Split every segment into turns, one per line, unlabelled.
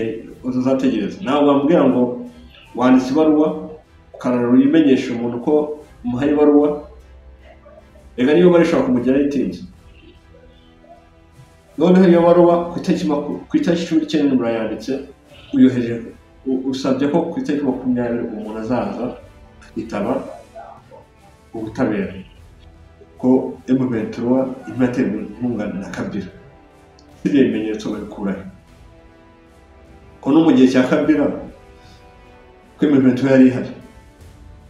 n'igihe uzategereza. Nawe wambwira ngo wanditse ibaruwa ukarara uyimenyesha umuntu ko umuhaye ibaruwa, reka niyo bari ishobora kumugeraho itinze. Noneho iyo baruwa ku itariki 19 murayanditse, uyohereje, usabye ko ku itariki 20 umuntu azaza akitaba ubutabera, ko M23 imaterwa inkunga na Kabila. Ibyo bimenyetso babikurahe? Ko no mu gihe cya Kabila ko M23 yari ihari,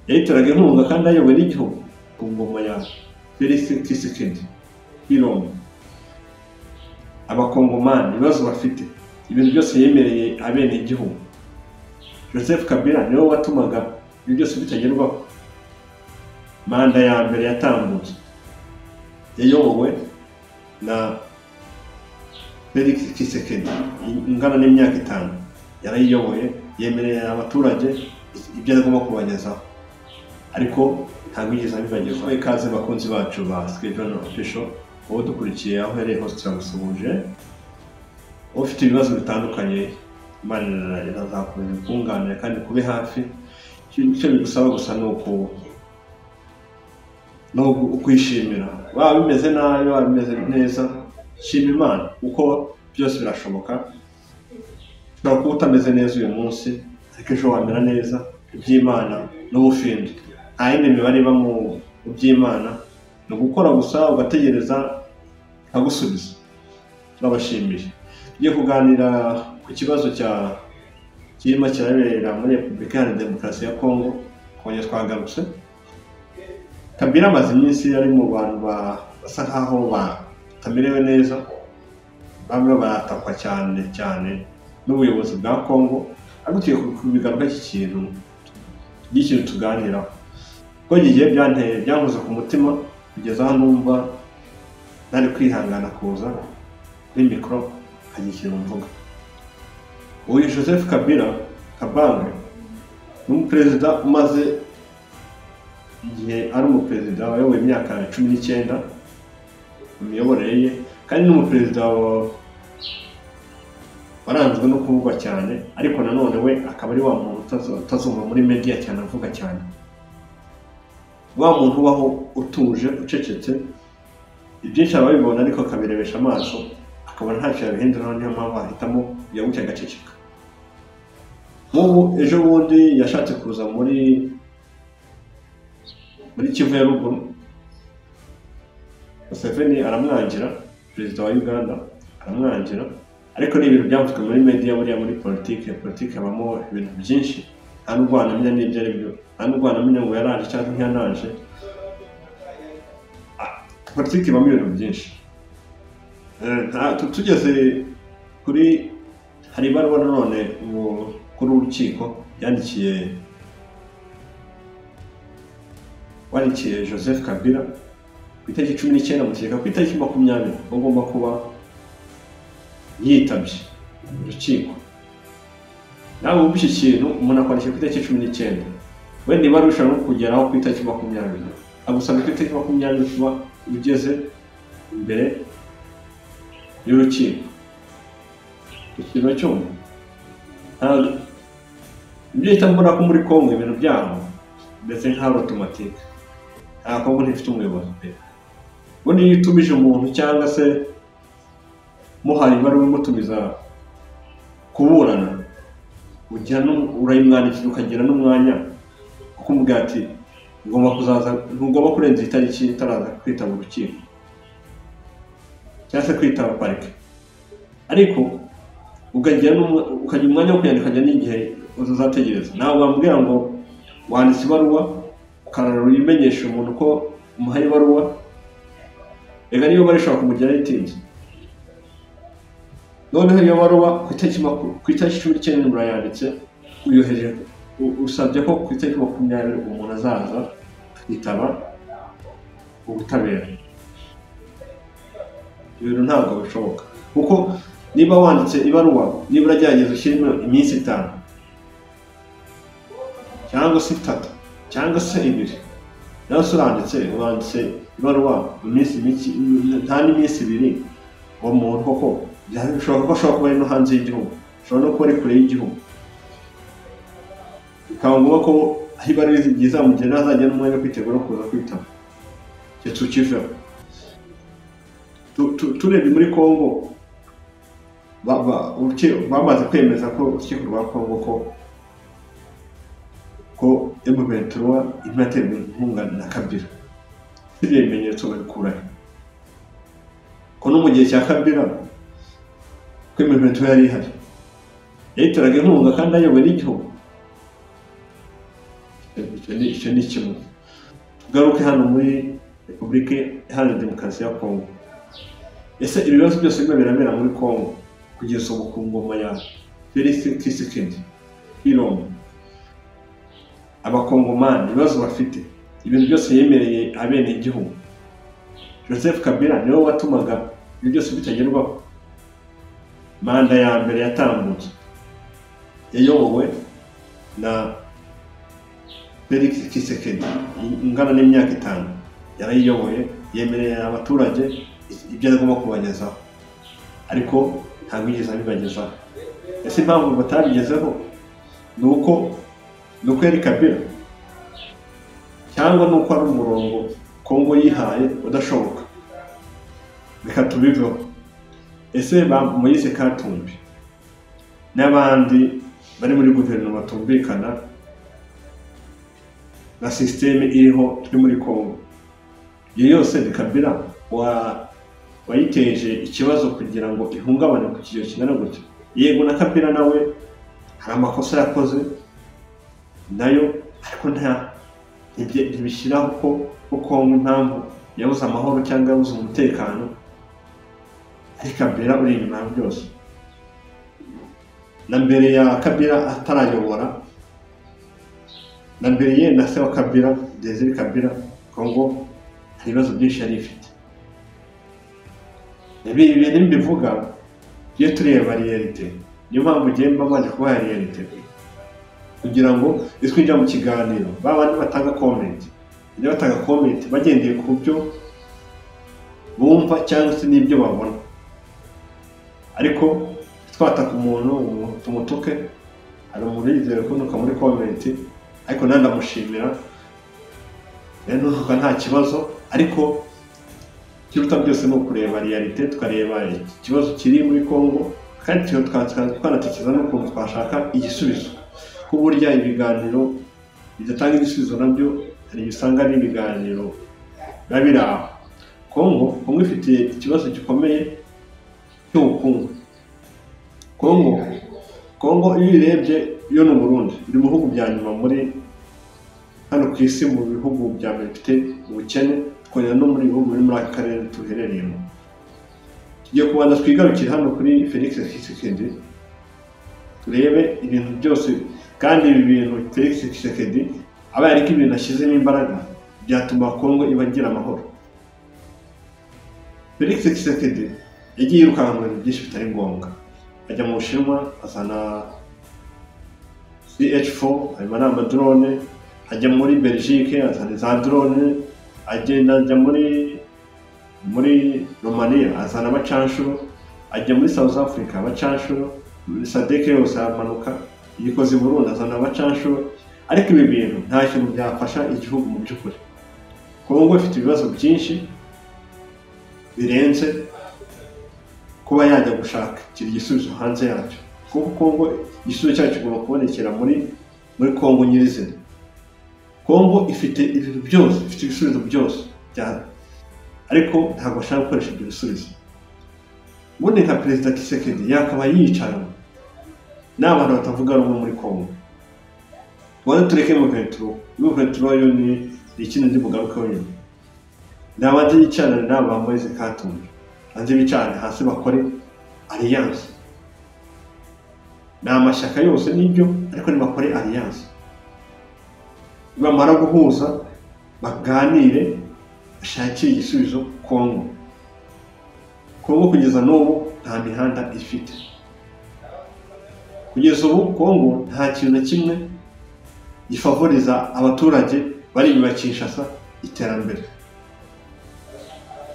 yayiteraga inkunga kandi ayoboye n'igihugu ku ngoma ya Felix Tshisekedi Tshilombo. Abakongomani ibibazo bafite, ibintu byose yemereye abene igihugu. Joseph Kabila niwe watumaga ibyo byose bitagerwaho. Manda ya mbere yatambutse yayobowe na Felix Tshisekedi ingana n'imyaka 5, yarayiyoboye, yemereye abaturage ibyo agomba kubagezaho, ariko ntabwo yigeze abibagezaho. Ikaze bakunzi bacu ba Scrivener Official, wowe dukurikiye aho uherereye hose turagusuhuje. Ufite ibibazo bitandukanye, Imana irazakomeza ikunganire kandi kube hafi. Icyo bigusaba gusa ni ukwishimira. Waba bimeze nabi, waba bimeze neza, shima Imana kuko byose birashoboka. Ushobora kuba utameze neza uyu munsi, ariko ejo wamera neza. Iby'Imana n'ubufindo, nta yindi mibare iba mu by'Imana, ni ugukora gusa ugategereza nkagusubiza. Turabashimiye. Tugiye kuganira ku kibazo cya kirimo kirabera muri Repubulika Iharanira Demokarasi ya Kongo. Kongera twagarutse, Kabila amaze iminsi ari mu bantu basa nkaho batamerewe neza, bamwe baratakwa cyane cyane n'ubuyobozi bwa Kongo. Ariko tugiye kubigaruka iki kintu n'ikintu tuganiraho, kuko igihe byanteye byankoze ku mutima kugeza aho numva nari kwihangana kuza kuri mikoro nkagira ikintu mvuga. Uyu Joseph Kabila Kabange ni umuperezida umaze igihe ari umuperezida wayoboye imyaka 19 mu miyoborere ye, kandi ni umuperezida waranzwe no kuvugwa cyane, ariko nanone we akaba ari wa muntu utazumva muri media cyane avuga cyane, wa muntu ubaho utuje ucecetse, ibyinshi ababibona ariko akabirebesha amaso akabona ntacyo yabihinduraho. Niyo mpamvu ahitamo kujya gutya agaceceka. Nk'ubu ejo bundi yashatse kuza muri Kivu ya ruguru, Museveni aramwangira, perezida wa Uganda aramwangira. Ariko ni ibintu byavuzwe muri media. Buriya muri politike habamo ibintu byinshi, nta n'ubwo wanamenya n'ibyo ari byo, nta n'ubwo wanamenya ngo yaraje cyangwa ntiyanaje. Politike ibamo ibintu byinshi. Tugeze kuri hari ibaruwa nanone kuri urukiko yandikiye Joseph Kabila ku itariki 19, mutegeka ku itariki 20 agomba kuba yitabye urukiko. Nawe wumva iki kintu, umuntu akwandikiye ku itariki 19, wenda ibaruwa ishobora no kugeraho ku itariki 20, agusabye ku itariki 20 kuba ugeze imbere y'urukiko. Ikintu cyumva ibyo ihita mbona ko muri Kongo ibintu byabo ndetse nka automatique. Nta Kongo ntifite umuyobozi pe. Ubundi iyo utumije umuntu cyangwa se muhaye ibaruwa imutumiza kuburana, urayimwandikira ukagira n'umwanya kuko umubwira ati ugomba kuzaza, ntugomba kurenza itariki itaraza kwitaba urukiko cyangwa se kwitaba parike, ariko ukagira umwanya wo kuyandika n'igihe uzategereza. Nawe wambwira ngo wanditse ibaruwa ukarara uyimenyesha umuntu ko umuhaye ibaruwa, reka niyo bari ishobora kumugeraho itinze. Noneho iyo baruwa ku itariki 19 murayanditse, uyohereje, usabye ko ku itariki 20 umuntu azaza akitaba ubutabera. Ibintu ntabwo bishoboka, kuko niba wanditse ibaruwa nibura gerageza ushyiremo iminsi 5 cyangwa se 3 cyangwa se 2, nawe se uranditse ibaruwa mu minsi mike, nta n'iminsi 2, uwo muntu koko bishoboka ko ashobora kuba ari no hanze y'igihugu. Ushobora no kuba ari kure y'igihugu, bikaba ngombwa ko aho ibara rizamugera azajya n'umwanya wo kwitegura kuza kwitaba. Icyo tukiveho. Turebye muri Kongo, bamaze kwemeza ko urukiko rwa Kongo ko M23 irimo iraterwa inkunga na Kabila. Ibyo bimenyetso babikurahe? Ko no mu gihe cya Kabila ko M23 yari ihari, yayiteraga inkunga kandi ayobowe n'igihugu. Icyo ni kimwe. Tugaruke hano muri Repubulika Iharanira Demokarasi ya Kongo. Ese ibibazo byose birimo birabera muri Kongo kugeza ubu ku ngoma ya Felix Tshisekedi Tshilombo, abakongomani ibibazo bafite, ibintu byose yemereye abenegihugu, Joseph Kabila niwe watumaga ibyo byose bitagerwaho. Manda ya mbere yatambutse yayobowe na Felix Tshisekedi ingana n'imyaka 5, yarayiyoboye, yemereye abaturage ibyo agomba kubagezaho, ariko ntabwo yigeze abibagezaho. Ese impamvu batabigezeho ni uko yari Kabila, cyangwa ni uko ari umurongo Kongo yihaye udashoboka? Reka tubiveho. Ese Moise Katumbi n'abandi bari muri guverinoma batumvikana na systeme iriho turi muri Kongo, iyo yose ni Kabila wayiteje ikibazo kugira ngo ihungabane ku kigero kingana gutya? Yego, na Kabila nawe hari amakosa yakoze nayo, ariko ntibishyiraho ko Kongo impamvu yabuze amahoro cyangwa yabuze umutekano ari Kabila uri inyuma ya byose. Na mbere ya Kabila atarayobora, na mbere ye na se wa Kabila, Desire Kabila, Kongo hari ibibazo byinshi yari ifite. Ibi bintu mbivuga iyo tureba realite, niyo mpamvu ugiye mbabanje kubaha realite kugira ngo twinjira mu kiganiro, babandi batanga comment, bajya batanga comment bagendeye ku byo bumva cyangwa se n'ibyo babona. Ariko twataka umuntu tumutuke, hari umuntu yizera kunuka muri comment, ariko nanda ndamushimira rero ntuka nta kibazo. Ariko ikiruta byose ni ukureba realite, tukareba ikibazo kiri muri Kongo, kandi twanatekereza n'ukuntu twashaka igisubizo. Ko burya ibiganiro bidatanga igisubizo nabyo hari usanga ari ibiganiro biba biri aho. Kongo ifite ikibazo gikomeye cy'ubukungu. Kongo iyo uyirebye yo ni Burundi, iri mu bihugu bya nyuma muri hano ku isi, mu bihugu bya mbere bifite ubukene, tukongera no muri bihugu biri muri aka karere tuherereyemo. Tugiye kubanza twigarukire hano kuri Felix Tshisekedi, turebe ibintu byose. Kandi ibi bintu Felix Tshisekedi aba yariko ibintu ashyizemo imbaraga byatuma Kongo ibagira amahoro. Felix Tshisekedi yagiye yirukanka mu bintu byinshi bitari ngombwa, ajya mu Bushinwa azana CH4, harimo n'amadrone, ajya muri Belgique azana za drone, agenda ajya muri Romania azana abacanshuro, ajya muri South Africa abacanshuro, muri SADC yose aramanuka, yikoze i Burundi azana abacanshuro. Ariko ibi bintu nta kintu byafasha igihugu mu by'ukuri. Kongo ifite ibibazo byinshi birenze kuba yajya gushaka igisubizo hanze yacyo, kuko Kongo igisubizo cyacu kigomba kubonekera muri Kongo nyirizina. Kongo ifite ibintu byose, ifite ibisubizo byose, ariko ntabwo bashaka gukoresha ibyo bisubizo. Ubundi nka Perezida Tshisekedi yakaba yicara n'abantu batavuga rumwe muri Kongo. Tubanze tureke M23. M23 yo ni ikintu ndi bugarukeho nyuma. Nabanze yicarane n'aba ba Moise Katumbi, banze bicarane hasi bakore alliance. Ni amashyaka yose nibyo, ariko nibakore alliance. Nibamara guhuza baganire, bashakire igisubizo Kongo. Kongo kugeza n'ubu nta mihanda ifite. Kugeza ubu Kongo nta kintu na kimwe gifavoriza abaturage bari inyuma ya Kinshasa iterambere.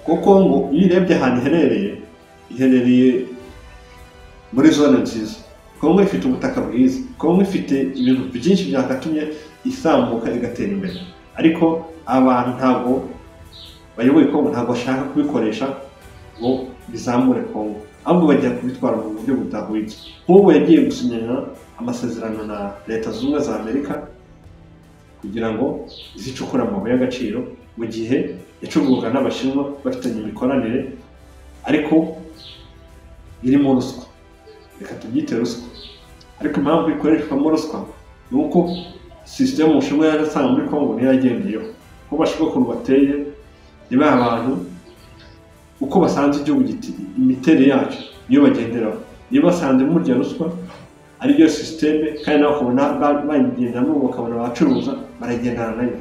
Kuko Kongo iyo urebye ahantu iherereye, iherereye muri zone nziza. Kongo ifite ubutaka bwiza, Kongo ifite ibintu byinshi byakatumye isambuka igatera imbere, ariko abantu ntabwo bayoboye Kongo ntabwo bashaka kubikoresha ngo bizamure Kongo, ahubwo bajya kubitwara mu buryo budahwitse. Nk'ubu yagiye gusinyana amasezerano na Leta Zunze Ubumwe za Amerika kugira ngo zicukure amabuye y'agaciro, mu gihe yacurwaga n'Abashinwa bafitanye imikoranire ariko irimo ruswa. Reka tubyite ruswa, ariko impamvu ikoreshwamo ruswa ni uko sisitemu Ubushinwa yaje asanga muri Kongo niyo yagendeyeho. Ko bashinwa ukuntu bateye, niba abantu uko basanze igihugu imiterere yacyo niyo bagenderaho. Niba basanze murya ruswa ariyo sisiteme, kandi nawe ukabona bayigenderamo, bakabona abacuruza baragendana nayo.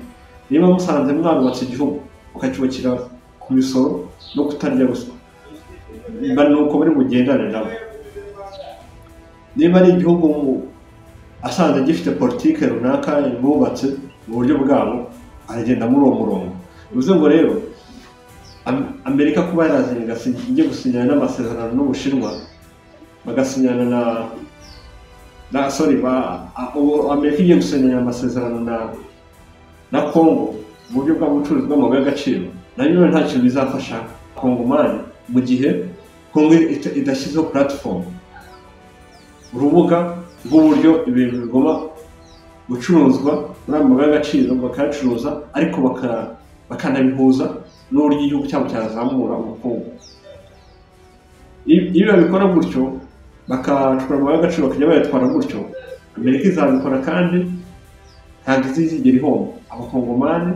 Niba musanze mwarubatse igihugu mukacyubakira ku misoro no kutarya ruswa, ni uko bari bugendane nabo. Niba ari igihugu asanze gifite politike runaka bubatse mu buryo bwabo, aragenda muri uwo murongo. Bivuze ngo rero Amerika kuba yarazanye ijye gusinyana n'amasezerano n'Ubushinwa, bagasinyana na sorry Amerika igiye gusinyana amasezerano na Kongo mu buryo bw'ubucuruzi bw'amabuye y'agaciro, nayo nta kintu bizafasha Kongomani mu gihe Kongo idashyizeho platform, urubuga rw'uburyo ibintu bigomba gucuruzwa muri ayo mabuye y'agaciro, bakayacuruza ariko bakanabihuza n'uburyo igihugu cyabo cyazamura ubukungu. Iyo babikora gutyo, bakacukura amabuye y'agaciro bakajya bayatwara gutyo, Amerika izabikora kandi ntabwo izigera ihomba Abakongomani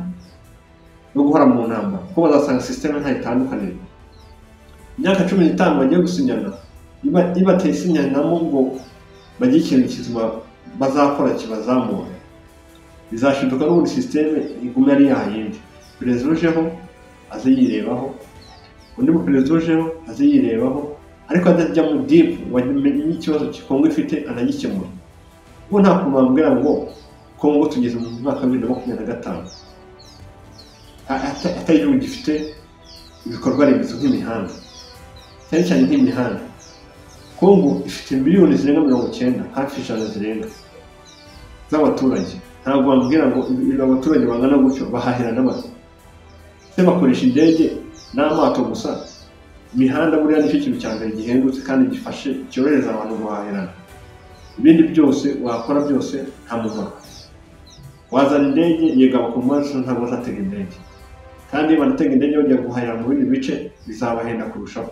no guhora mu ntambara, kuko bazasanga sisiteme ntayo itandukanira. Imyaka 15 bagiye gusinyana, ibatayisinyana ngo bagire ikintu kizima bazakora kibazamura, bizashinduka n'ubundi sisiteme igume ari yayindi. Perezida ujeho aze yirebaho, undi muperezida ujeho aze yirebaho, ariko adajya mu deep wamenye ikibazo Kongo ifite anagikemura. Kuko nta kuntu bambwira ngo Kongo tugeze mu mwaka wa 2025 atari igihugu gifite ibikorwa remezo nk'imihanda, cyane cyane nk'imihanda. Kongo ifite miliyoni zirenga 90, hafi 100 zirenga z'abaturage. Ntabwo bambwira ngo abaturage bangana gutyo bahahirana bate? Se bakoresha indege n'amato gusa? Imihanda buriya nicyo kintu cya mbere gihendutse kandi gifashe cyorohereza abantu guhahirana. Ibindi byose wakora byose nta mumaro. Wazana indege yega abakomasi ntabwo bazatega indege, kandi banatega indege bajya guhahira mu bindi bice bizabahenda kurushaho.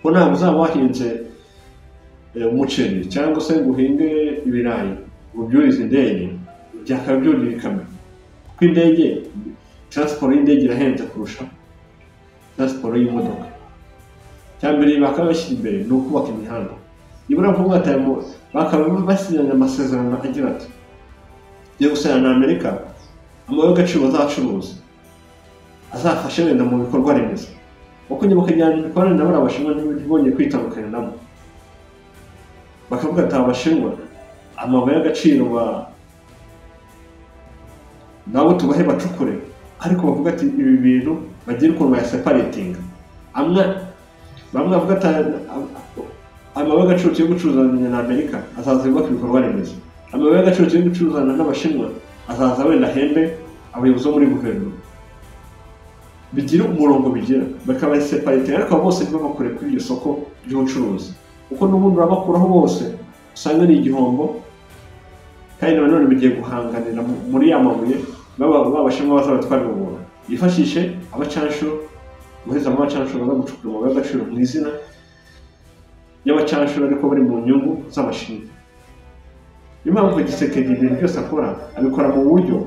Ko ntabwo uzaba wahinze umuceri cyangwa se ngo uhinge ibirayi ngo ubyurize indege, byakaba byurira ikamyo, kuko indege transport y'indege irahenze kurusha transport y'imodoka. Icya mbere bakaba bashyira imbere ni ukubaka imihanda. Nibura nko bakaba basinyanye amasezerano agira ati tugiye gusinyana na Amerika amabuye y'agaciro bazacuruza azafashe wenda mu bikorwa remezo, kuko nyuma bakajyana imikoranire nabo Abashinwa ntibongeye kwitandukanya nabo, bakavuga ati Abashinwa amabuye y'agaciro nabo tubahe bacukure, ariko bavuga ati ibi bintu bagire ukuntu bayaseparatinga. Bamwe bavuga ati amabuye y'agaciro tugiye gucuruzanya na Amerika azaza yubaka ibikorwa remezo, amabuye y'agaciro tugiye gucuruzanya n'Abashinwa azaza wenda ahembe abayobozi bo muri guverinoma. Bigira umurongo bigira, bakabayaseparatinga, ariko bose ntibabakure kuri iryo soko ry'ubucuruzi, kuko n'ubundi urabakuraho bose usanga ni igihombo. Kandi nanone bigiye guhanganira muri ya mabuye b'Abashinwa bazabatwara ubuntu. Yifashishe abacanshuro, guheza abacanshuro baza gucukura amabuye y'agaciro mu izina y'abacanshuro, ariko bari mu nyungu z'Abashinwa. Niyo mpamvu Tshisekedi ibintu byose akora abikora mu buryo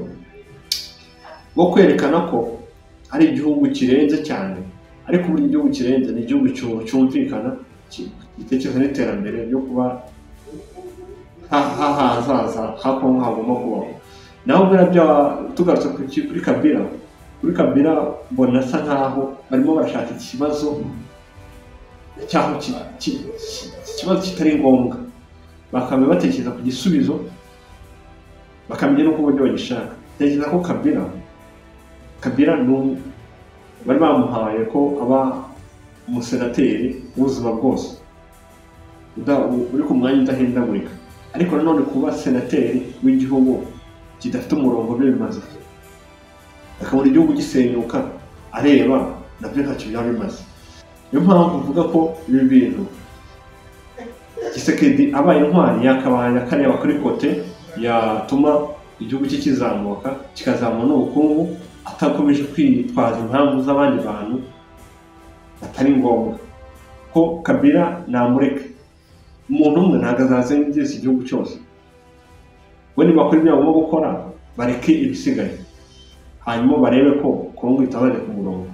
bwo kwerekana ko ari igihugu kirenze cyane, ariko buri gihugu kirenze ni igihugu cyumvikana, gitekereza n'iterambere ryo kuba hazaza ha Kongo hagomba kubaho. Naho buriya tugarutse kuri Kabila, kuri Kabila mbona asa nkaho barimo barashaka ikibazo cyaho ikibazo kitari ngombwa, bakaba batekereza ku gisubizo bakamenya n'uko uburyo bagishaka. Ntekereza ko Kabila bari bamuhaye ko aba umusenateri w'ubuzima bwose, uri ku mwanya udahindagurika. Ariko nanone kuba senateri w'igihugu kidafite umurongo byo bimaze, akabona igihugu gisenyuka areba, nabyo ntacyo byaba bimaze. Niyo mpamvu mvuga ko ibi bintu Tshisekedi abaye intwari yakabaye akareba kuri côté yatuma igihugu cye kizamuka, kikazamura n'ubukungu, atakomeje kwitwaza impamvu z'abandi bantu atari ngombwa. Ko Kabila namureka, umuntu umwe ntabwo azazengereza igihugu cyose. We nibakora ibyo bagomba gukora, bareke ibisigaye, hanyuma barebe ko Kongo itazajya ku murongo.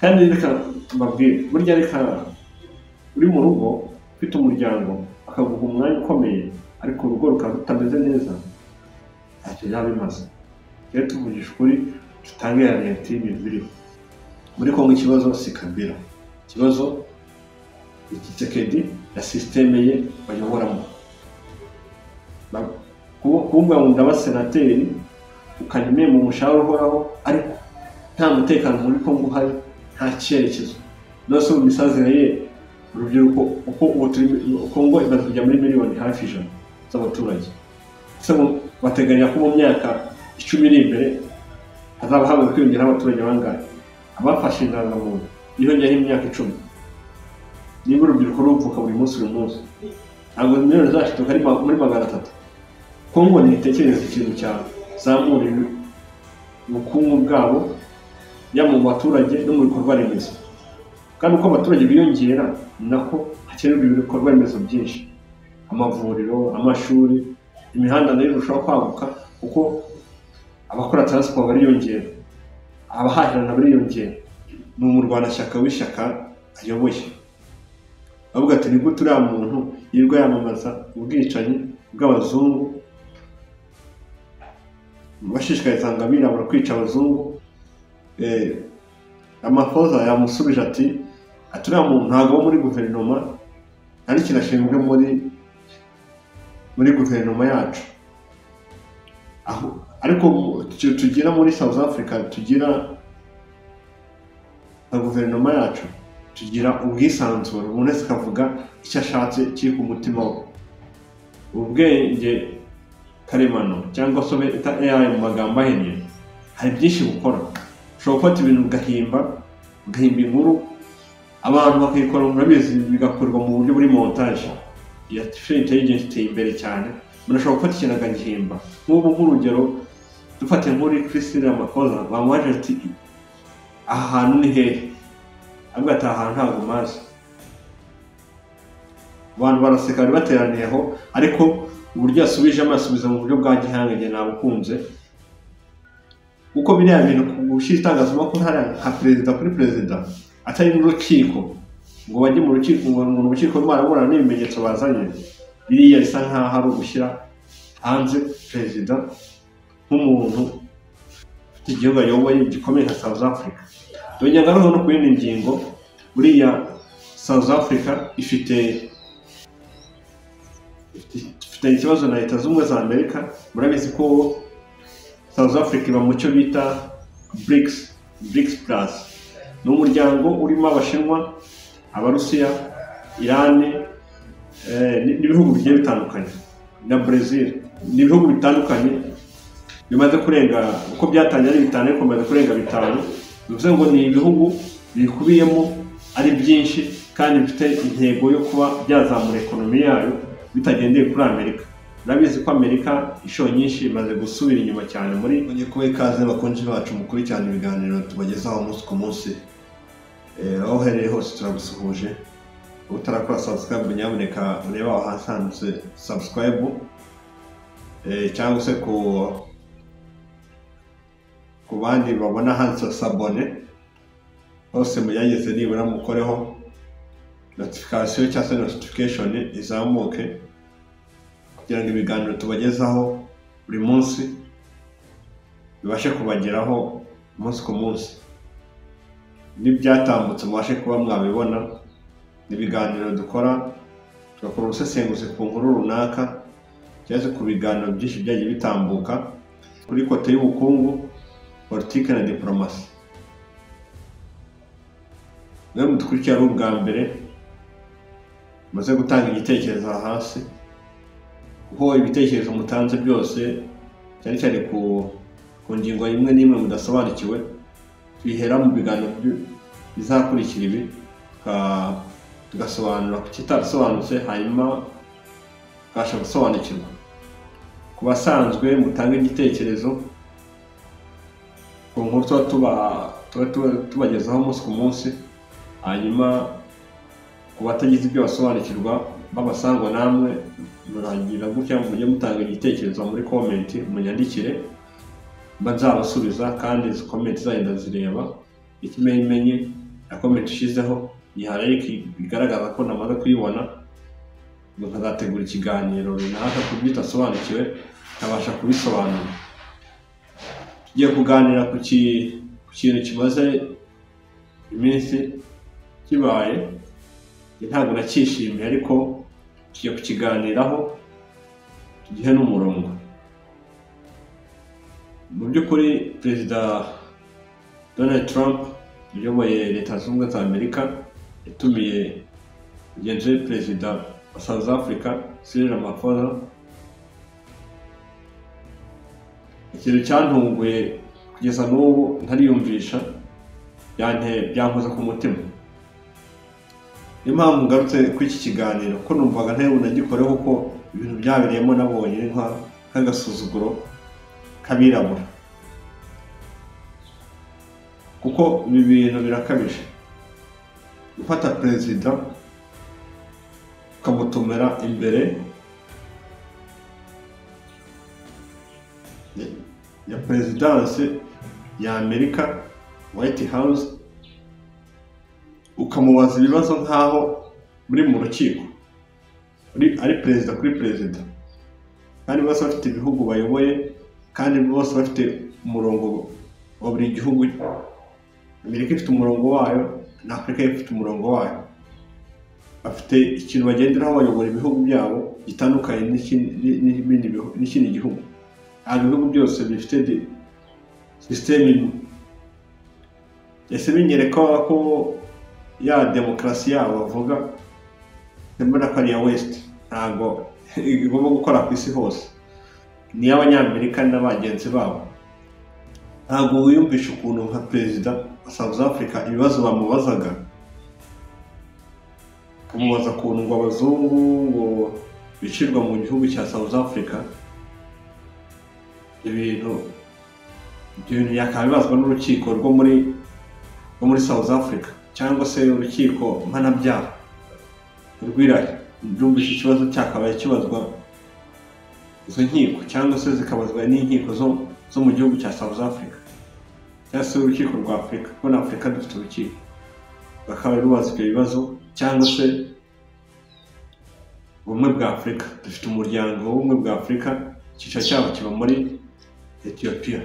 Kandi reka mbabwire, burya reka uri mu rugo ufite umuryango akaguha umwanya ukomeye, ariko urugo rukaba rutameze neza, ntacyo byaba bimaze. Rero tuvugisha ukuri, dutange ya leta y'ibintu biriho muri Kongo. Ikibazo si Kabila, ikibazo ni Tshisekedi na système ye bayoboramo. Kuvuga ngo ndaba senateri ukajya mu mushahara uhoraho, ariko nta mutekano muri Kongo uhari, nta cyerekezo. Nose mu misazire ye, urubyiruko uko ubu turi, Kongo imaze kujya muri miliyoni hafi 100 z'abaturage. Ese bateganya ko mu myaka 10 iri imbere hazaba hamaze kwiyongeraho abaturage bangahe? Abafashe indangamuntu yiyongeraho imyaka 10, niba urubyiruko ruvuka buri munsi buri munsi, ntabwo miliyoni zashiduka ari muri 300. Kongo ntitekereza ikintu cyazamura ubukungu bwabo, yaba mu baturage no mu bikorwa remezo. Kandi uko abaturage biyongera, ni nako hakenerwa ibikorwa remezo byinshi, amavuriro, amashuri, imihanda nayo irushaho kwaguka, kuko abakora transport bariyongera, abahahirana bariyongera. Ni umurwanashyaka w'ishyaka ayoboye, avuga ati: "Ni gute uriya muntu yirirwa yamamaza ubwicanyi bw'abazungu, bashishikariza ngo abirabura kwica abazungu?" Ramaphosa yamusubije ati: "Uriya muntu ntabwo aba muri guverinoma, nta n'ikintu ashinzwe muri guverinoma yacu." Aho ariko tugira muri South Africa, tugira na guverinoma yacu, tugira ubwisanzure, umuntu wese akavuga icyo ashatse kiri ku mutima we. Ubwenge karemano cyangwa se bita AI mu magambo ahinnye, hari byinshi bukora. Ushobora gufata ibintu ugahimba inkuru, abantu bakayikora, murabizi, bigakorwa mu buryo buri montage. Iyi artificial intelligence iteye imbere cyane, umuntu ashobora gufata ikintu akagihimba. Nk'ubu nk'urugero dufate nk'uri Cyril Ramaphosa, bamubaje ati: "Aha hantu ni hehe?" Avuga ati: "Aha hantu ntabwo mpazi." Abantu baraseka, bari bateraniye aho, ariko uburyo yasubijemo, asubiza mu buryo bwa gihanga, njye nabukunze, kuko biriya bintu gushyira itangazamakuru hariya nka perezida kuri perezida, atari n'urukiko ngo bajye mu rukiko, ngo urukiko rwaraburana n'ibimenyetso bazanye, biriya bisa nkaho ari ugushyira hanze perezida nk'umuntu ufite igihugu ayoboye gikomeye nka South Africa. Dore ngaruka no ku yindi ngingo, buriya South Africa ifite ikibazo na Leta Zunze Ubumwe za Amerika. Murabizi ko South Africa iba mu cyo bita BRICS, BRICS Plus. Ni umuryango urimo Abashinwa, Abarusiya, Irani, n'ibihugu bigiye bitandukanye na Brazil. Ni ibihugu bitandukanye bimaze kurenga, uko byatangiye ari bitanu ariko bimaze kurenga bitanu. Bivuze ngo ni ibihugu bikubiyemo ari byinshi kandi bifite intego yo kuba byazamura economy yayo bitagendeye kuri Amerika. Urabizi ko Amerika inshuro nyinshi imaze gusubira inyuma cyane muri
Ngiye kubaha ikaze, bakunzi bacu mukurikirana ibiganiro tubagezaho umunsi ku munsi. Aho uherereye hose turagusuhuje. Utarakora subscribe, nyamuneka urebe aho hasi handitse subscribe, cyangwa se ku bandi babona handitse s'abonner, hose mugerageze nibura mukoreho notification cyangwa se notification izamuke, kugira ngo ibiganiro tubagezaho buri munsi bibashe kubageraho umunsi ku munsi, n'ibyatambutse mubashe kuba mwabibona. Ibiganiro dukora, tugakora ubusesenguzi ku nkuru runaka cyangwa se ku biganiro byinshi byagiye bitambuka kuri côté y'ubukungu, politiki na diporomasi. Mwe mudukurikira ari ubwa mbere.
Muze gutanga igitekerezo hasi, kuko ibitekerezo mutanze byose cyane cyane ku ngingo imwe n'imwe mudasobanukiwe tuyihera mu biganiro bizakurikira ibi, tugasobanura ku kitarasobanutse, hanyuma tukabasha gusobanukirwa. Ku basanzwe mutange igitekerezo ku nkuru tuba tubagezaho umunsi ku munsi, hanyuma ku batagize ibyo basobanukirwa babasangwa namwe muragira gutya mujye mutanga igitekerezo muri comment, munyandikire mba nzabasubiza, kandi izi comment zanyu ndazireba, ikimenyimenyi na comment ushizeho ni bigaragaza ko namaze kuyibona, nkazategura ikiganiro runaka ku byo utasobanukiwe nkabasha kubisobanura. Tugiye kuganira ku kintu kimaze iminsi kibaye, ntabwo nacyishimiye ariko tugiye kukiganiraho tugihe n'umurongo. Mu by'ukuri Perezida Donald Trump uyoboye Leta Zunze Ubumwe za Amerika yatumiye mugenzi we Perezida wa South Africa Cyril Ramaphosa. Ikintu cyantunguye kugeza n'ubu ntariyumvisha, byankoze ku mutima. Niyo mpamvu ngarutse kuri iki kiganiro, ko numvaga ntari bunagikoreho kuko ibintu byabereyemo nabonye nk'agasuzuguro k'abirabura, kuko ibi bintu birakabije. Gufata perezida ukamutumira imbere ya perezidansi ya Amerika, White House, ukamubaza ibibazo nk'aho muri mu rukiko, ari perezida kuri perezida, kandi bose bafite ibihugu bayoboye, kandi bose bafite umurongo wa buri gihugu. Amerika ifite umurongo wayo na Afurika ifite umurongo wayo, bafite ikintu bagenderaho bayobora ibihugu byabo gitandukanye n'ikindi gihugu. Ntabwo ibihugu byose bifite sisiteme imwe. Ese binyereka ko ya demokarasi yabo bavuga mbona ko ari iya West, ntabwo igomba gukora ku isi hose, ni iy'Abanyamerika na bagenzi babo. Ntabwo wiyumvisha ukuntu nka perezida wa South Africa ibibazo bamubazaga, kumubaza ukuntu ngo abazungu ngo bicirwa mu gihugu cya South Africa, ibintu yakabibazwa n'urukiko rwo muri South Africa cyangwa se urukiko mpanabyaha rw'Irayi. Ndumvisha ikibazo cyakabaye kibazwa izo nkiko, cyangwa se zikabazwa n'inkiko zo mu gihugu cya South Africa cyangwa se urukiko rwa Afurika, kuko na Afurika dufite urukiko, bakaba rubaza ibyo bibazo, cyangwa se ubumwe bwa Afurika, dufite umuryango w'ubumwe bwa Afurika, icyicaro cyabo kiba muri Ethiopia.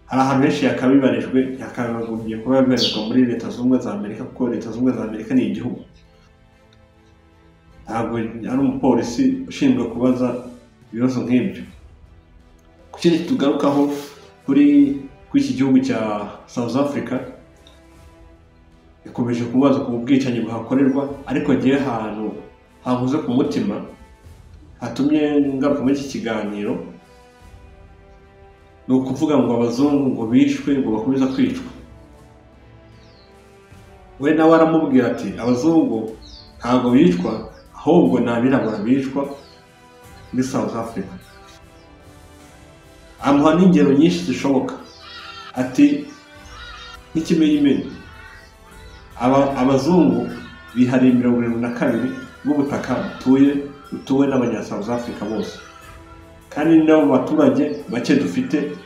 Hari ahantu henshi yakabibarijwe, yakagombye kuba yabibarizwa muri Leta Zunze Ubumwe za Amerika, kuko Leta Zunze Ubumwe za Amerika ni igihugu, ntabwo ari umupolisi ushinzwe kubaza ibibazo nk'ibyo. Ku kindi tugarukaho kuri iki gihugu cya South Africa, ikomeje kubaza ku bwicanyi buhakorerwa, ariko ngewe ahantu hankoze ku mutima hatumye ngaruka muri iki kiganiro ni ukuvuga ngo abazungu ngo bishwe, ngo bakomeza kwicwa. We nawe aramubwira ati abazungu ntabwo bicwa, ahubwo ni abirabura bicwa muri South Africa. Amuha n'ingero nyinshi zishoboka, ati nk'ikimenyimenyi abazungu bihariye 72 bw'ubutaka butuwe n'abanya South Africa bose, kandi nabo baturage bake dufite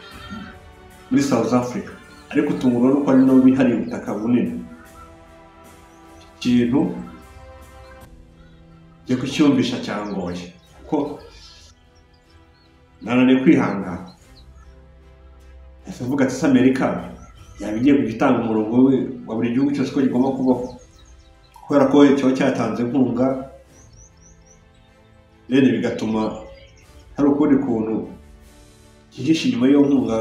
muri South Africa, ariko tungurwa nuko ari nabo bihariye ubutaka bunini. Ikintu cyo kucyumvisha cyangoye, kuko nananiwe kwihangana. Ese mvuga ati Amerika yaba igiye gutanga umurongo wa buri gihugu cyose ko gigomba kubaho, kubera ko kiba cyatanze inkunga, rero bigatuma hari ukundi kuntu kihishe inyuma y'iyo nkunga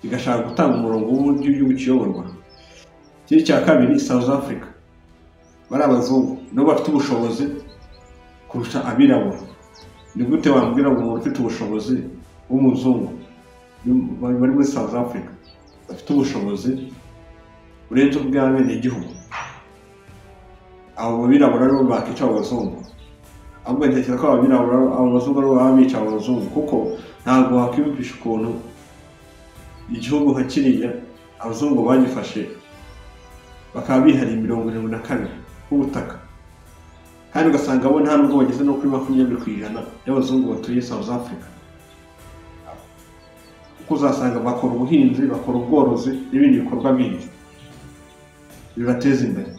kigashaka gutanga umurongo w'uburyo igihugu kiyoborwa. Ikindi cya kabiri, South Africa bari abazungu nabo bafite ubushobozi kurusha abirabura. Ni gute wambwira ngo umuntu ufite ubushobozi w'umuzungu bari muri South Africa bafite ubushobozi burenze ubw'abenegihugu, abo birabura aribo bakica abo bazungu? Ahubwo ntekereza ko abirabura abo bazungu aribo baba bica abo bazungu, kuko ntabwo wakwiyumvisha ukuntu igihugu nka kiriya abazungu bagifashe bakaba bihariye 72 b'ubutaka, kandi ugasanga bo nta nubwo bageze no kuri 20% y'abazungu batuye South Africa. Kuko uzasanga bakora ubuhinzi, bakora ubworozi n'ibindi bikorwa bindi bibateza imbere.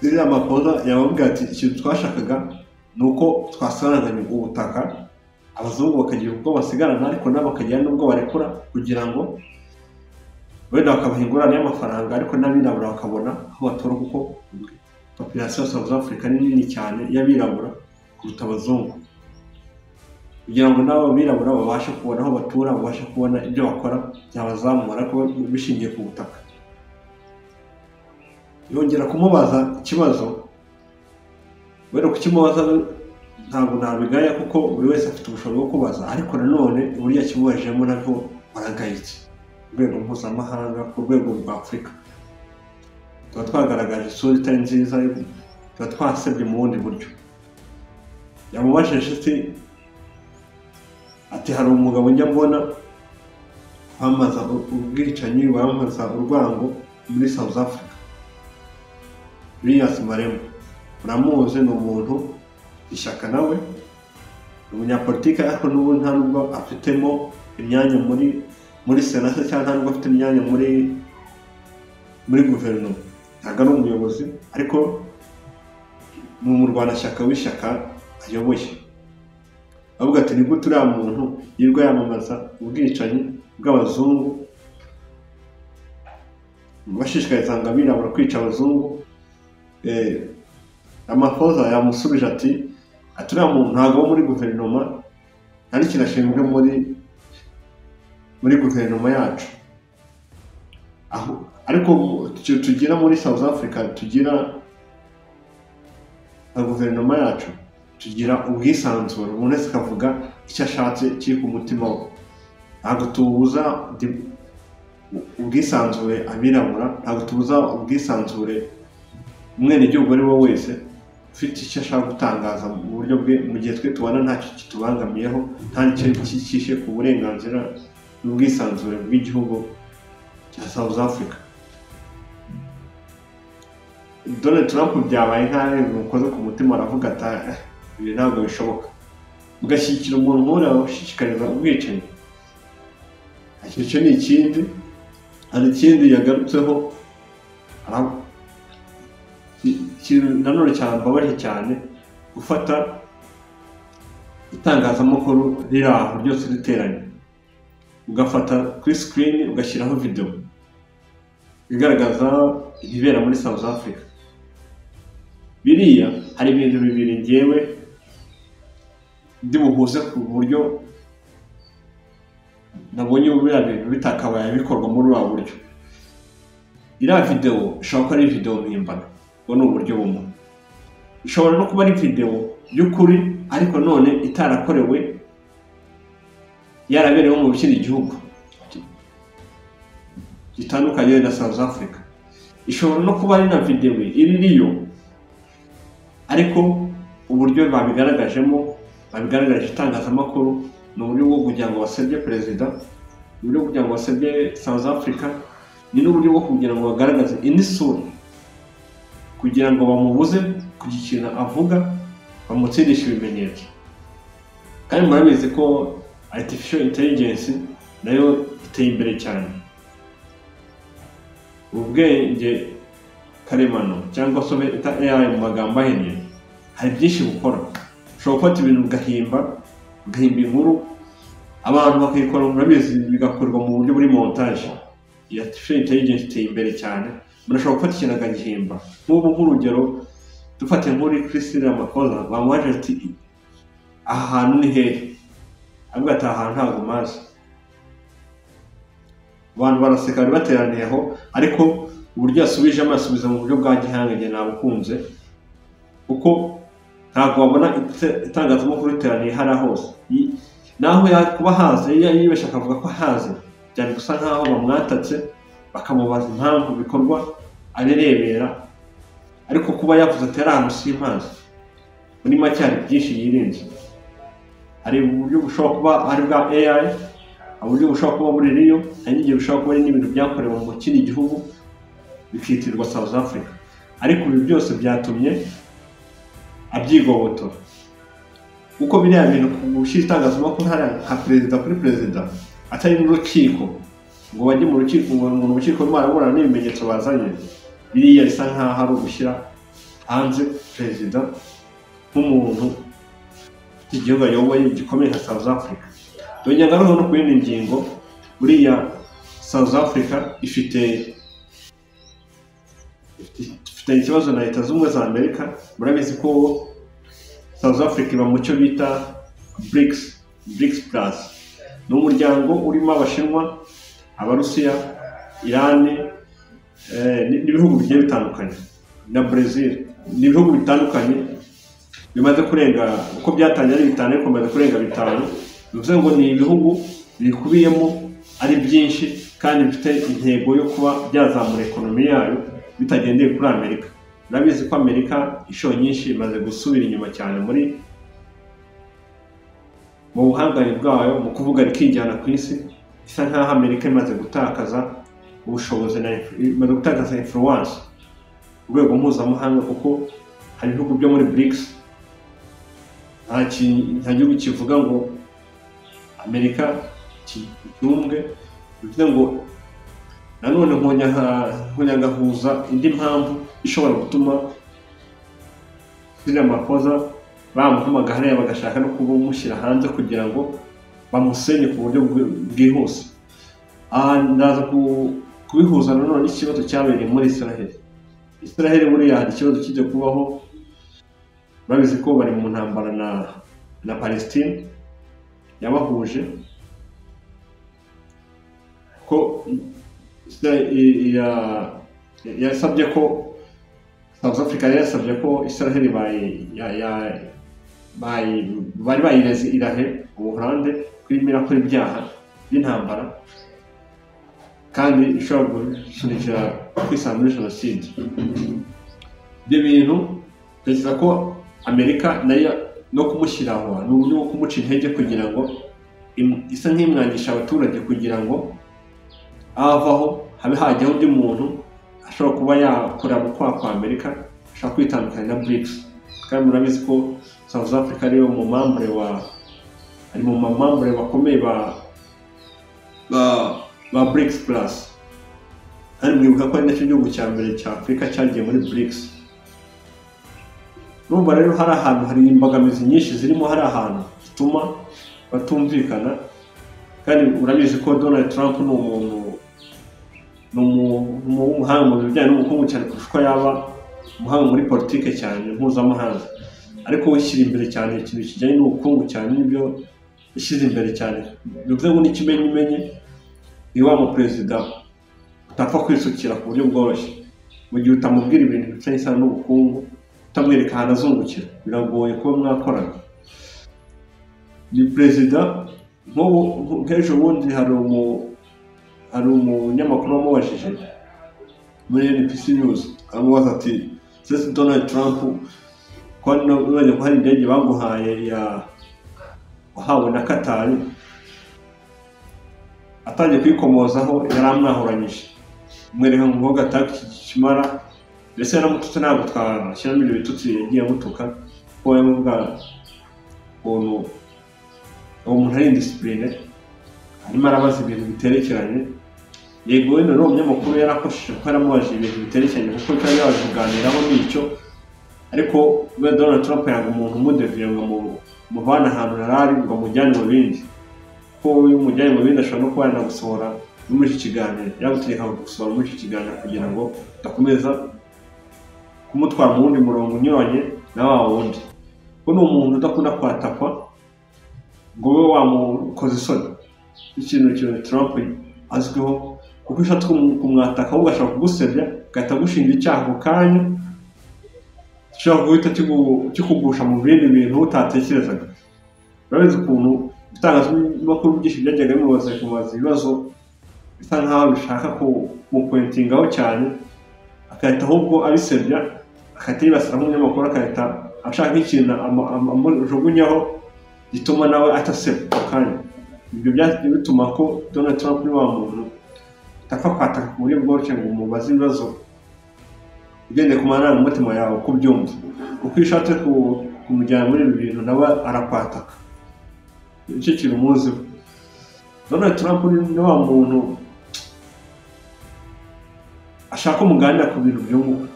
Cyril Ramaphosa yababwira ati ikintu twashakaga ni uko twasaranganya ubutaka, abazungu bakagira ubwo basigarana ariko nabo bakagira n'ubwo barekura, kugira ngo wenda bakabaha ingurane y'amafaranga, ariko n'abirabura bakabona aho batura, kuko population ya South Africa ni nini cyane y'abirabura kuruta abazungu, kugira ngo n'abo birabura babashe kubona aho batura, babashe kubona ibyo bakora byabazamura, ariko bishingiye ku butaka. Yongera kumubaza ikibazo, wenda kukimubaza ntabwo nabigaya kuko buri wese afite ubushobozi bwo kubaza, ariko nanone uburyo yakimubajijemo nabwo baragayitse ku rwego mpuzamahanga, ku rwego rwa Afurika. Tuba twagaragaje isura itari nziza, tuba twasebye mu bundi buryo. Yamubajije ati hari umugabo njya mbona wamamaza ubwicanyi, wamamaza urwango muri South Africa, Julius Malema, uramuzi, ni umuntu ishyaka nawe, ni umunyapolitike, ariko n'ubu nta nubwo afitemo imyanya muri sena cyangwa nta nubwo afite imyanya muri guverinoma, ntabwo ari umuyobozi, ariko ni umurwanashyaka w'ishyaka ayoboye. Avuga ati ni gute uriya muntu yirirwa yamamaza ubwicanyi bw'abazungu, bashishikariza ngo abirabura kwica abazungu? Ramaphosa yamusubije ati uriya muntu ntabwo wo muri guverinoma, nta n'ikintu ashinzwe muri guverinoma yacu. Aho ariko tugira muri South Africa, tugira na guverinoma yacu, tugira ubwisanzure, umuntu wese akavuga icyo ashatse kiri ku mutima we. Ntabwo tubuza ubwisanzure abirabura, ntabwo tubuza ubwisanzure umwenegihugu ari we wese ufite icyo ashaka gutangaza mu buryo bwe, mu gihe twe tubona ntacyo kitubangamiyeho, nta n'icyo cyishe ku burenganzira n'ubwisanzure bw'igihugu cya South Africa. Donald Trump byabaye nk'aho bimukoze ku mutima, aravuga ati ibi ntabwo bishoboka, ugashyigikira umuntu nk'uriya ushishikariza ubwicanyi. Icyo ni ikindi. Hari ikindi yagarutseho nanone cyambabaje cyane, gufata itangazamakuru riri aho ryose riteranye, ugafata kuri screen ugashyiraho video igaragaza ibibera muri South Africa. Biriya hari ibintu bibiri ngewe ndi buhuze ku buryo nabonye biriya bintu bitakabaye bikorwa muri uriya buryo. Iriya video ishobora kuba ari video mpimbano, ubwo ni uburyo bumwe. Ishobora no kuba ari video y'ukuri ariko none itarakorewe, yaraberewe mu kindi gihugu gitandukanye na South Africa. Ishobora no kuba ari na video iri riyo, ariko uburyo babigaragajemo, babigaragaje itangazamakuru, ni uburyo bwo kugira ngo basebye perezida, ni uburyo bwo kugira ngo basebye South Africa, ni n'uburyo bwo kugira ngo bagaragaze indi sura, kugira ngo bamubuze kugira ikintu avuga, bamutsindishe ibimenyetso. Kandi murabizi ko artificial intelligence nayo iteye imbere cyane, ubwenge karemano cyangwa se AI mu magambo ahinnye, hari byinshi bukora. Ushobora gufata ibintu ugahimba inkuru, abantu bakayikora, murabizi, bigakorwa mu buryo buri montage. Iyi artificial intelligence iteye imbere cyane, umuntu ashobora gufata ikintu akagihimba. Nk'ubu nk'urugero dufate nk'uri Cyril Ramaphosa, bamubaje ati aha hantu ni hehe? Avuga ati aha hantu ntabwo mpazi. Abantu baraseka, bari bateraniye aho, ariko Uburyo yasubije amasubiza mu buryo bwa gihanga njye nabukunze, kuko ntabwo wabona itangazamakuru riteraniye hariya hose. Naho kuba haze yibeshye akavuga ko haze, byari gusa nkaho bamwatatse bakamubaza impamvu bikorwa abirebera, ariko kuba yavuze ati ari ahantu simpazi, muri make hari byinshi yirinze. Hari uburyo bushobora kuba ari bwa AI, uburyo bushobora kuba buri riyo, hari n'igihe bushobora kuba ari n'ibintu byakorewe mu kindi gihugu bikitirirwa South Africa. Ariko ibi byose byatumye abyigobotora, kuko biriya bintu gushyira itangazamakuru hariya nka perezida kuri perezida atari n'urukiko ngo bajye mu rukiko ngo mu rukiko barabura n'ibimenyetso bazanye, biriya bisa nkaho ari ugushyira hanze perezida nk'umuntu igihugu ayoboye gikomeye nka South Africa. Dore ngaruka no ku yindi ngingo, buriya South Africa ifite ikibazo na Leta Zunze Ubumwe za Amerika. Murabizi ko South Africa iba mu cyo bita BRICS Plus. Ni umuryango urimo Abashinwa, Abarusiya, Irani, n'ibihugu bigiye bitandukanye na Brazil. Ni ibihugu bitandukanye bimaze kurenga, uko byatangiye ari bitanu ariko bimaze kurenga bitanu. Bivuze ngo ni ibihugu bikubiyemo ari byinshi kandi bifite intego yo kuba byazamura ekonomi yayo bitagendeye kuri Amerika. Murabizi ko Amerika inshuro nyinshi imaze gusubira inyuma cyane muri mu buhangane bwayo mu kuvuga rikijyana ku isi. Isa nkaho Amerika imaze gutakaza ubushobozi na imaze gutakaza influence ku rwego mpuzamahanga, kuko hari ibihugu byo muri BRICS nta gihugu kivuga ngo Amerika cyumbwe. Bivuze ngo nanone nkonyagahuza indi mpamvu ishobora gutuma Cyril Ramaphosa bamuhamagara hariya bagashaka no kumushyira hanze kugira ngo bamusenye ku buryo bwihuse. Ndaza kubihuza nanone n'ikibazo cyabereye muri Israel. Israel buriya hari ikibazo kijya kubaho, babizi ko bari mu ntambara na Palestine yabahuje, ko yasabye ko South Africa yasabye ko Israel bari bayireze irahe Ubuholande kwimira kuri ibyaha by'intambara kandi ishobora gusunikira kwisanga muri jenoside. Ibyo bintu ntekereza ko Amerika nayo no kumushyiraho ni uburyo bwo kumuca intege kugira ngo isa nk'imwangisha abaturage kugira ngo avaho habe hajyaho undi muntu ashobora kuba yakora mu kwaha kwa Amerika, ashobora kwitandukanya na BRICS. Kandi murabizi ko South Africa ariyo mu mambure wa ari mu mamambure bakomeye ba BRICS Plus. Kandi mwibuka ko ari nacyo gihugu cya mbere cya Afurika cyagiye muri BRICS. Urumva rero hari ahantu hari imbogamizi nyinshi zirimo, hari ahantu zituma batumvikana. Kandi urabizi ko Donald Trump ni umuntu w'umuhanga mu bijyanye n'ubukungu cyane kurusha uko yaba umuhanga muri politike cyane mpuzamahanga, ariko wishyira imbere cyane ikintu kijyanye n'ubukungu cyane nibyo yashyize imbere cyane. Bivuze ngo n'ikimenyimenyi ni wa muperezida utapfa kwisukira ku buryo bworoshye. Mu gihe utamubwira ibintu bifitanye isano n'ubukungu, utamwereka ahantu azungukira, biragoye kuba mwakorana. Ni perezida nk'ejo bundi hari umunyamakuru wamubajije muri NBC News, amubaza ati sese Donald Trump ko hari indege baguhaye ya wahawe na Qatar, atangiye kuyikomozaho yari amwahuranyije mwereka ngo kimara mbese yaramututse. Ntabwo twashyiramo ibyo bitutsi yagiye amutuka, kuko yamuvuga ukuntu uwo muntu ari indisipurine, arimo arabaza ibintu biterekeranye. Yego wenda n'uwo munyamakuru yarakosheje kuko yaramubajije ibintu biterekeranye, kuko cyari yaje kuganiraho n'icyo. Ariko we Donald Trump yanga umuntu umudeviye ngo muvane ahantu yari ngo amujyane mu bindi, kuko iyo umujyanye mu bindi ashobora no kuba yanagusohora muri iki kiganiro, yagutegeka gusohora muri iki kiganiro kugira ngo udakomeza kumutwara mu wundi murongo unyuranye na wa wundi. Kuko ni umuntu udakunda kwatakwa ngo ube wamukoza isoni. Ikintu Trump azwiho, kuko ushatse kumwataka ahubwo ashobora kugusebya agahita agushinja icyaha ako kanya gishobora guhita kikugusha mu bindi bintu utatekerezaga. Urabizi ukuntu ibitangazamakuru byinshi byajyaga bimubaza kumubaza ibibazo bisa nkaho bishaka kumupointingaho cyane, agahita ahubwo abisebya, agahita yibasira nk'umunyamakuru, agahita ashaka nk'ikintu amujugunyaho gituma nawe ataseba ako kanya. Ibyo byagiye bituma ko Donald Trump ni wa muntu utapfa kwataka ku buryo bworoshye ngo umubaze ibibazo ugendeye ku marangamutima yawe uko ubyumva. Uko iyo ushatse kumujyana muri ibi bintu nawe arakwataka. Nicyo kintu umuziho. Donald Trump ni wa muntu ashaka umuganira ku bintu byunguka.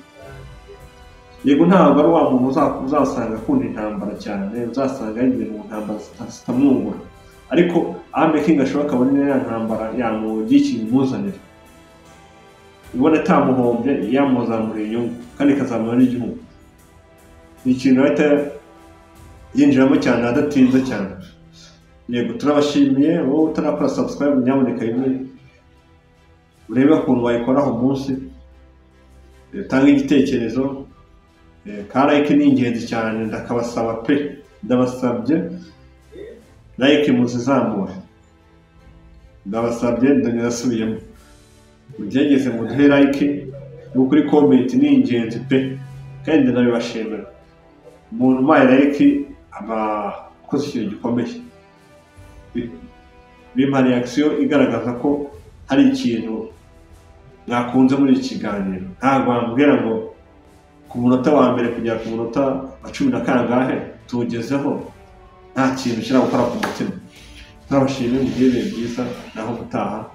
Yego ntabwo ari wa muntu uzasanga akunda intambara cyane, uzasanga yigira mu ntambara zitamwungura, ariko amekinga ashoboka abone ya ntambara yamugira ikintu imuzanira, ibona atamuhombye yamuzamura inyungu kandi ikazamura n'igihugu. Ni ikintu ahita yinjiramo cyane adatinze cyane. Yego turabashimiye, wowe utarakora subscribe nyamuneka rimwe urebe ukuntu wayikoraho umunsi, utange igitekerezo. Ka like ni ingenzi cyane, ndakabasaba pe, ndabasabye like muzizamure, ndabasabye, ndasubiyemo, mugerageze muduhe like, ni ukuri comment ni ingenzi pe, kandi ndabibashimira. Umuntu umpaye like aba akoze ikintu gikomeye, bimpa reaction igaragaza ko hari ikintu mwakunze muri iki kiganiro. Ntabwo wambwira ngo ku munota wa mbere kugera ku munota wa 10 na kangahe tugezeho nta kintu kira gukora ku mutima. Turabashimiye, mugire ibihe byiza, naho gutaha.